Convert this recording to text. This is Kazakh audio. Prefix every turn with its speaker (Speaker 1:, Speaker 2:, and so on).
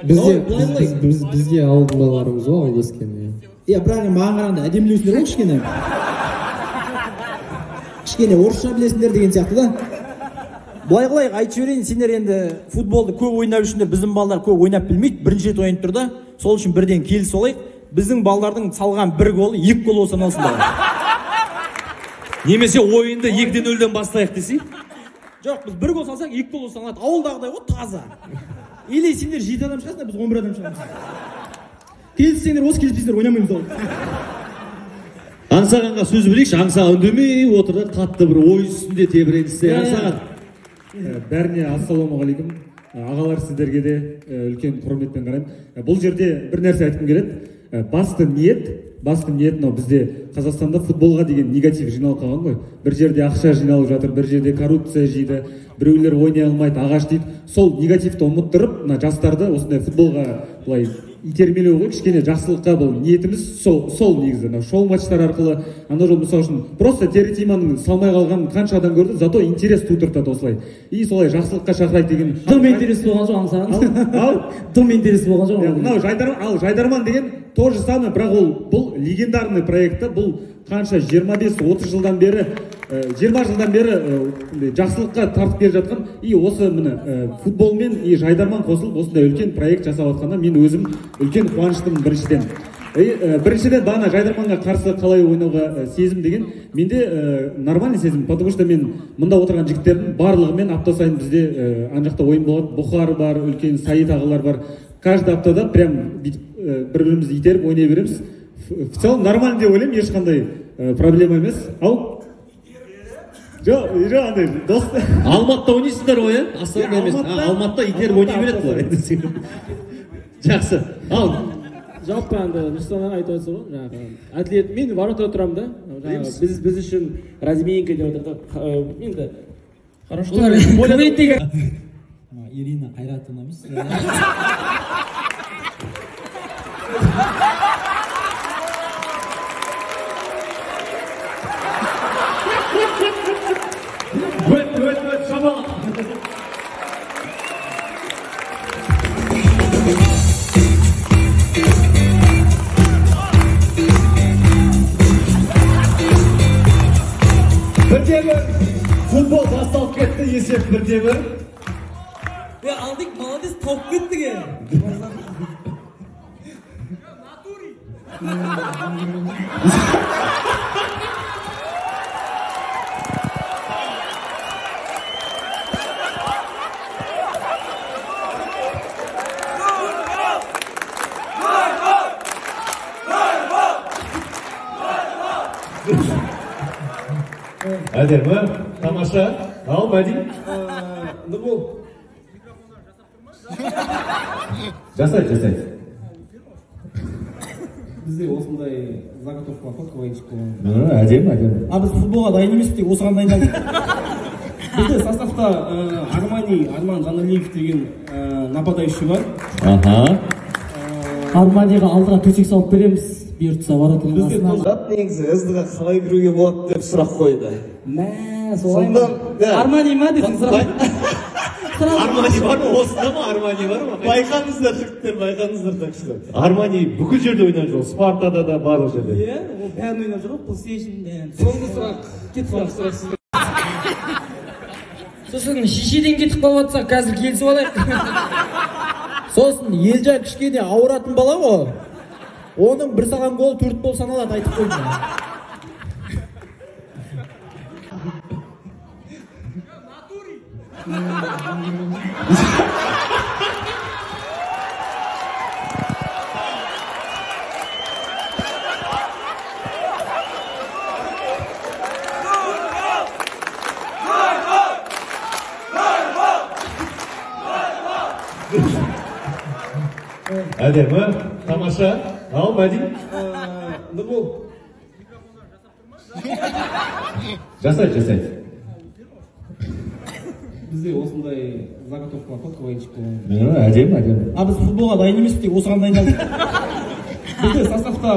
Speaker 1: Бізде ауылдың балаларымыз ғой, ауылда өскен.
Speaker 2: Иә, бірақ маған қарағанда әдемілеусіңдер ғой кішкене. Кішкене орысша білесіңдер деген сияқты да. Былай қылайық, айтып жіберейін, сендер енді футболды көп ойнап жүрсіңдер, біздің балалар көп ойнап білмейді, бірінші рет ойнап тұр да. Сол үшін бірден келісіп алайық. Біздің балалардың салған бір голы 2 гол болса саналсын да.
Speaker 3: Немесе ойынды 2-0-ден бастайық десей?
Speaker 2: Жоқ, біз бір гол салсақ 2 гол болса саналады. Ауылдағыдай ғой, таза. Или сендер 7 адам шығасыңдар, біз 11 адам шығамыз. Келіссеңдер осы, келіспесеңдер ойнамаймыз ол.
Speaker 3: Аңсағанға сөз берейікші. Аңсаған үндемей отыр да, қатты бір ой үстінде тебіреністе. Аңсаған.
Speaker 4: Бәріне ассалаумағалейкум. Ағалар, сіздерге де үлкен құрметпен қараймын. Бұл жерде бір нәрсе айтқым келеді. Басты ниет мынау, бізде Қазақстанда футболға деген негатив жиналып қалған ғой. Бір жерде ақша жиналып жатыр, бір жерде коррупция жейді, біреулер ойнай алмайды, ағаш дейді. Сол негативті ұмыттырып, мына жастарды осындай футболға былай итермелеу ғой, кішкене жақсылыққа. Бұл ниетіміз сол негізі. Мынау шоу матчтар арқылы, ана жол мысал үшін просто Территиманың салмай қалғанын қанша адам көрді, зато интерес тудыртады осылай. И солай жақсылыққа шақырайық деген.
Speaker 1: Дым интерес болған жоқ аңсаған.
Speaker 4: Ал
Speaker 1: дым интерес болған жоқ.
Speaker 4: Мынау Жайдарман, ал Жайдарман деген то же самое, бірақ ол бұл легендарный проекті, бұл қанша 25-30 жылдан бері, 20 жылдан бері жақсылыққа тартып келе жатқан. И осы міне футболмен и Жайдарман қосылып осындай үлкен проект жасап жатқанына мен өзім үлкен қуаныштымын біріншіден. Біріншіден бағана Жайдарманға қарсы қалай ойнауға сезім деген, менде нормальный сезім, потому что мен мында отырған жігіттердің барлығымен апта сайын бізде ана жақта ойын болады, Бұхар бар, үлкен Саид ағалар бар. Каждый аптада прям бүйтіп бір-бірімізді итеріп ойнай береміз. В целом нормально деп ойлаймын, ешқандай проблема емес. Ал жоқ, жоқ, андай дос.
Speaker 3: Алматыда ойнайсыңдар ғой, ә? Астанада емес. Алматыда итеріп ойнай береді бұлар. Жақсы. Ал
Speaker 1: жалпы енді Нұрсұлтан аға айтып отырсыз ғой, жаңағы әділет, мен воротада тұрамын да, жаңағы біз үшін разминка деп отыр да, енді
Speaker 2: хорошо. Ирина Қайратовна емес.
Speaker 3: Өт, өт, өт, шамал. Бірде-бір футбол басталып кетті, есеп 1-1.
Speaker 2: Алдик молодец, тауып кеттік е.
Speaker 3: Әдемі, тамаша. Ал, Мәди?
Speaker 1: Нұрбол.
Speaker 3: Жасайды, жасайды.
Speaker 1: Бізде осындай заготовка фотковайчик болған.
Speaker 3: Әдемі, әдемі.
Speaker 2: А біз футболға дайын емеспіз, тек осыған дайындалдық.
Speaker 1: Бізде составта Армани, Арман Жаналиев деген нападающий бар.
Speaker 3: Аха.
Speaker 1: Арманиға алдыға төсек салып береміз, бұйыртса воротаның қасына.
Speaker 5: Негізі СД-ға қалай кіруге болады деп сұрақ қойды.
Speaker 1: Мә, солай ма? Армани ма десең сұрақ.
Speaker 3: Армани бар ма? Осында ма Армани бар ма?
Speaker 5: Байқаңыздар, жігіттер, байқаңыздар, так что.
Speaker 3: Армани бүкіл жерде ойнап жүр, Спартада да, барлық жерде.
Speaker 1: Иә, ол бәрін ойнап жүр ғой, PlayStation бәрін. Соңғы сұрақ, кет соңғы сұрақ сізге.
Speaker 6: Сосын шешеден кетіп қалып жатсақ, қазір келісіп алайық.
Speaker 2: Сосын Елжан кішкене ауыратын бала ғой. Оның бір салған голы 4 гол саналады, айтып қойдым.
Speaker 3: Әдемі, тамаша. Ал, Мәди?
Speaker 1: Нұрбол.
Speaker 3: Жасайды, жасайды.
Speaker 1: Бізде осындай заготовка фотковайчик болған.
Speaker 3: Әдемі, әдемі.
Speaker 2: А біз футболға дайын емеспіз, тек осыған дайындалдық.
Speaker 1: Бізде составта